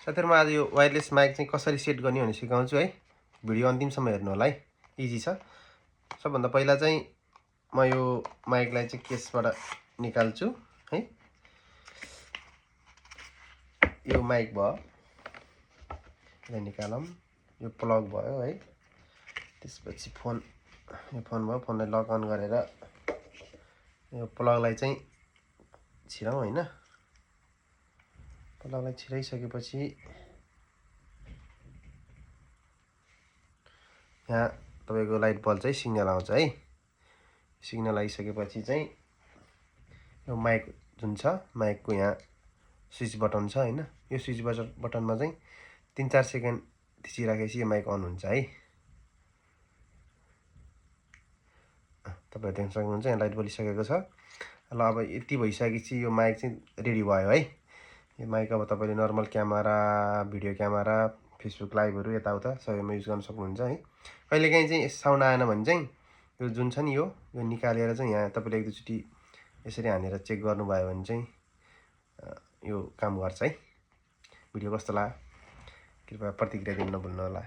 साथीहरु म आज यो वायरलेस माइक चाहिँ कसरी सेट गर्ने भनेर सिकाउँछु है। भिडियो अन्तिमसम्म हेर्नु होला है, इजी छ। सबभन्दा पहिला चाहिँ म यो माइकलाई चाहिँ केसबाट निकाल्छु है। यो माइक भयो, यसलाई निकालौँ। यो प्लग भयो है। त्यसपछि फोन, यो फोन भयो। फोनलाई लक अन गरेर यो प्लगलाई चाहिँ छिराउँ हैन। प्लगलाई छिराइसकेपछि यहाँ तपाईको लाइट बल्ब चाहिँ सिग्नल आउँछ है। सिग्नल आइसकेपछि चाहिँ यो माइक जुन छ, माइकको यहाँ स्विच बटन छ हैन। यो स्विच बटनमा चाहिँ 3-4 सेकेन्ड थिचिराखेपछि यो माइक अन हुन्छ है। तपाईहरु देख्न सक्नुहुन्छ यहाँ लाइट बलिसकेको छ। ल अब यति भइसकेपछि यो माइक चाहिँ रेडी भयो है। यो माइक अब तपाईले normal camera, video camera, Facebook लाइभहरु यताउता सबैमा युज गर्न सक्नुहुन्छ है। कहिलेकाहीँ चाहिँ साउन्ड आएन भने चाहिँ यो जुन छ नि यो निकालेर चाहिँ यहाँ तपाईले एक दुईचोटी यसरी हानेर चेक गर्नुभयो भने चाहिँ यो काम गर्छ है। भिडियो कस्तो लाग्यो कृपया प्रतिक्रिया दिन नभुल्नु होला।